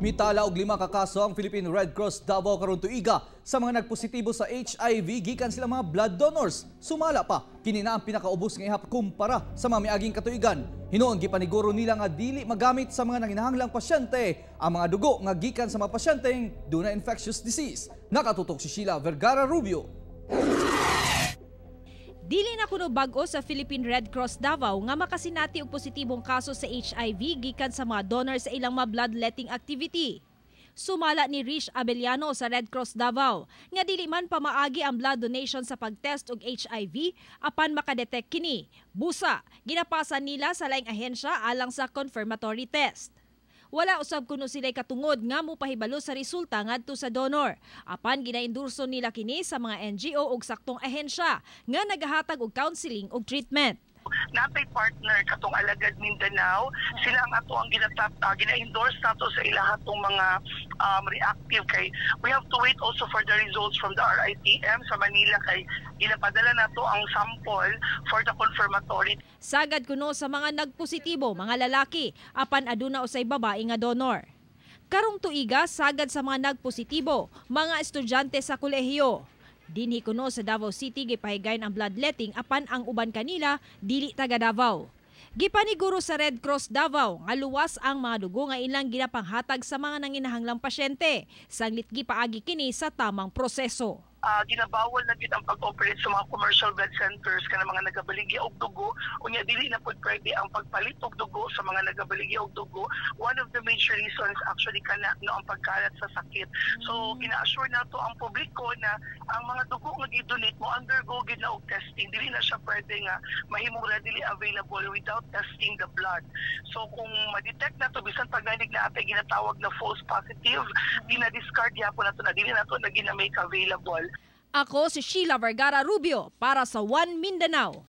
Mitala og 5 ka kaso ang Philippine Red Cross Davao karon tuiga sa mga nagpositibo sa HIV gikan sila mga blood donors. Sumala pa, kini na ang pinakaubos nga ihap kumpara sa mga miaging katuigan. Hinuon gipaniguro nila nga dili magamit sa mga nanginahanglang pasyente ang mga dugo nga gikan sa mga pasyenteng duna infectious disease. Nakatutok si Sheila Vergara Rubio. Dili na kuno bag-o sa Philippine Red Cross Davao nga makasinati og positibong kaso sa HIV gikan sa mga donor sa ilang mga bloodletting activity. Sumala ni Rich Abellano sa Red Cross Davao nga dili man pamaagi ang blood donation sa pagtest og HIV apan makadetect kini. Busa, ginapasa nila sa laing ahensya alang sa confirmatory test. Wala usab kuno sila'y katungod nga mopahibalo sa resulta ngadto sa donor. Apan ginaendurso nila kini sa mga NGO ug saktong ahensya nga nagahatag og counseling ug treatment. Naa tay partner katong Alagad Mindanao. Sila ang ato ang gina-endorse nato sa ilaha tong mga reactive kay we have to wait also for the results from the RITM sa Manila kay ginapadala nato ang sample for the confirmatory. Sagad kuno sa mga nagpositibo, mga lalaki, apan aduna usay babae nga donor. Karong tuiga, sagad sa mga nagpositibo, mga estudyante sa kolehiyo. Dinhi kuno sa Davao City gipahigayon ang bloodletting apan ang uban kanila dili taga Davao. Gipaniguro sa Red Cross Davao nga luwas ang mga dugo nga ilang ginapanghatag sa mga nanginahanglang pasyente. Sanglit gipaagi kini sa tamang proseso. Ginabawal na gid ang pag-operate sa mga commercial blood centers kana mga nagabaligya og dugo. Unya dili na pud pwede ang pagpalit og dugo sa mga nagabaligya og dugo. One of the major reasons actually kana no ang pagkalat sa sakit. So gina-assure nato ang publiko na ang mga dugo nga gi-donate mo undergo gid na og testing. Dili na siya pwede nga mahimong readily available without testing the blood. So kung ma-detect nato bisan pag nanig naa tay ginatawag na false positive, gina-discard gyapon nato na, dili nato na gina-make available. Ako si Sheila Vergara Rubio para sa One Mindanao.